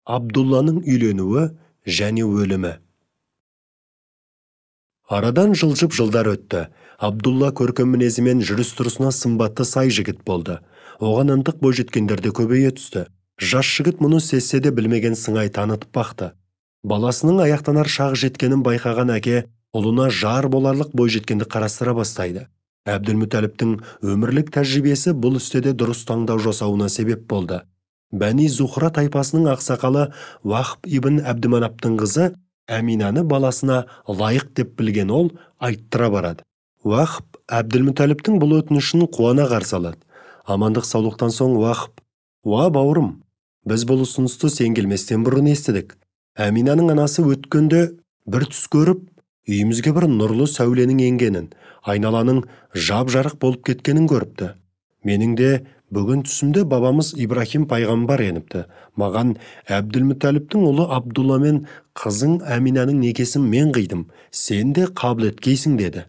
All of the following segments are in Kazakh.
Абдулланың үйленуі және өлімі. Арадан жылжып жылдар өтті. Абдулла көркем мінезімен жүріс-тұрысына сымбатты сай жігіт болды. Оған ынтық бойжеткендер де көбейе түсті. Жас жігіт мұны сезсе де білмеген сыңай танытып бақты. Баласының аяқтанар шағы жеткенін байқаған әке ұлына жар боларлық бойжеткенді қарастыра бастайды. Әбділмүтәліптің өмірлік тәжірибесі бұл істе де дұрыс таңдау жасауына себеп болды. Бәни Зухра тайпасының ақсақалы Уахб ибн Әбдіманаптың қызы Әминаны баласына лайық деп білген ол айттыра барады. Уахб Әбділмүтәліптің бұл өтінішін қуана қарсы алады. Амандық саулықтан соң Уахб: «Уа бауырым, біз бұл ұсынысты сен келместен бұрын естідік. Әминаның анасы өткенде бір түс көріп, үйімізге бір нұрлы сәуленің енгенін, айналаның жап-жарық болып кеткенін көріпті. Менің де бүгін түсімде бабамыз Ибрахим пайғамбар еніпті. Маған Әбділмүтәліптің ұлы Абдулла мен қызың Әминаның некесін мен қидым, сен де қабыл еткейсің» деді.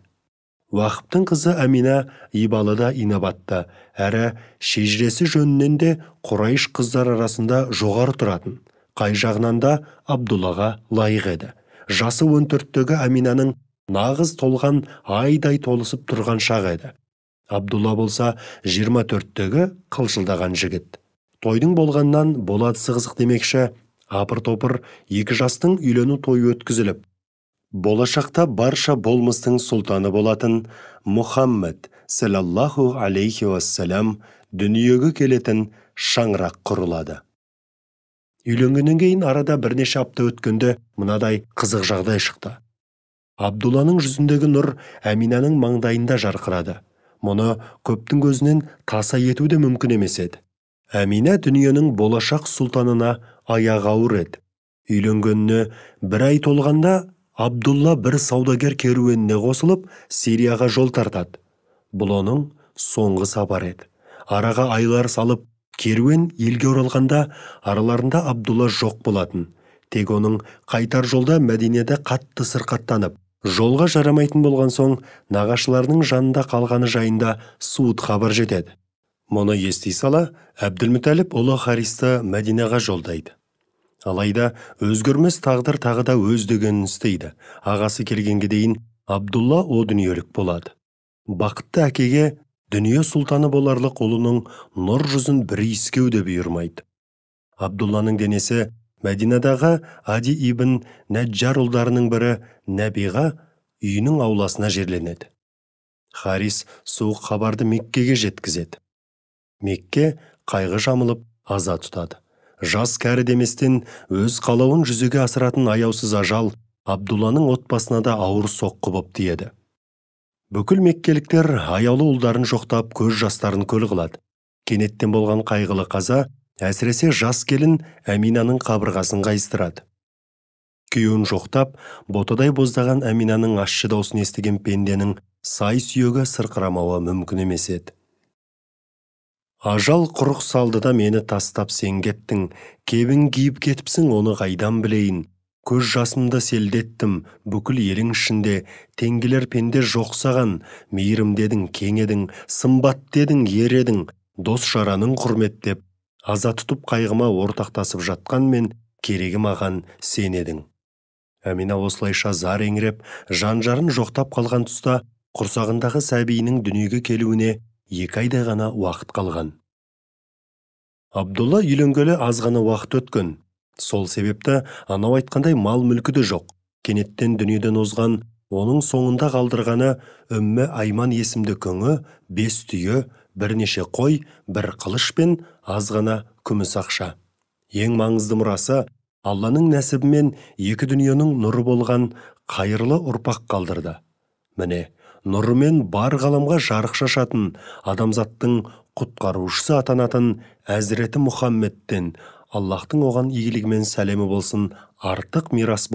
Уахыптың қызы Әмина ибалы да инабатты, әрі шежіресі жөнінен де Құрайш қыздар арасында жоғары тұратын. Қай жағынан да Абдуллаға лайық еді. Жасы 14-тегі Әминаның нағыз толған айдай толысып тұрған шағы еді. Абдулла болса 24-тегі қылшылдаған жігіт. Тойдың болғаннан боладысы қызық демекші, апыр-топыр екі жастың үйлену тойы өткізіліп, болашақта барша болмыстың сұлтаны болатын Мұхаммед саллаллаху алейхи уассалам дүниеге келетін шаңырақ құрылады. Үйленгеннен кейін арада бірнеше апта өткенде мынадай қызық жағдай шықты. Абдулланың жүзіндегі нұр Әминаның маңдайында жарқырады. Мұны көптің көзінен таса ету де мүмкін емес еді. Әмина дүниенің болашақ сұлтанына аяғы ауыр еді. Үйленгеніне бір ай толғанда Абдулла бір саудагер керуеніне қосылып, Сирияға жол тартады. Бұл оның соңғы сапары еді. Араға айлар салып, керуен елге оралғанда араларында Абдулла жоқ болатын. Тек оның қайтар жолда Мәдинеде қатты сырқаттанып, жолға жарамайтын болған соң нағашыларының жанында қалғаны жайында суыт хабар жетеді. Мұны ести сала Әбділмүтәліп ұлы Харисті Мәдинаға жолдайды. Алайда өзгермес тағдыр тағы да өз дегенін істейді. Ағасы келгенге дейін Абдулла о дүниелік болады. Бақытты әкеге дүние сұлтаны боларлық ұлының нұр жүзін бір иіскеу де бұйырмайды. Абдулланың денесі Мәдинадағы Ади ибн Нәджар ұлдарының бірі Нәбиға үйінің ауласына жерленеді. Харис суық хабарды Меккеге жеткізеді. Мекке қайғы жамылып аза тұтады. Жас кәрі деместен өз қалауын жүзеге асыратын аяусыз ажал Абдулланың отбасына да ауыр соққы боп тиеді. Бүкіл меккеліктер аяулы ұлдарын жоқтап, көз жастарын көл қылады. Кенеттен болған қайғылы қаза әсіресе жас келін Әминаның қабырғасын қайыстырады. Күйеуін жоқтап, ботадай боздаған Әминаның ащы даусын естіген пенденің сай сүйегі сырқырамауы мүмкін емес еді. Ажал құрық салды да мені тастап сен кеттің, кебін киіп кетіпсің, оны қайдан білейін. Көз жасымды селдеттім, бүкіл елің ішінде, теңгелер пенде жоқ саған, мейірім дедің, кең едің, сымбат дедің, ер едің, дос жараның құрметтеп, аза тұтып қайғыма ортақтасып жатқанмен, керегі маған сен едің. Әмина осылайша зар еңіреп, жан-жарын жоқтап қалған тұста құрсағындағы сәбиінің дүниеге келуіне 2 айдай ғана уақыт қалған. Абдулла үйленгелі аз ғана уақыт өткен. Сол себепті анау айтқандай мал-мүлкі де жоқ. Кенеттен дүниеден озған, оның соңында қалдырғаны Үммі Айман есімді күңі, 5 түйе, бірнеше қой, бір қылыш пен аз ғана күміс ақша. Ең маңызды мұрасы Алланың нәсібімен екі дүниенің нұры болған қайырлы ұрпақ қалдырды. Міне, нұрымен бар ғаламға жарық шашатын, адамзаттың құтқарушысы атанатын Әзіреті Мұхаммедтен Аллаһтың оған игілігі мен сәлемі болсын артық мирас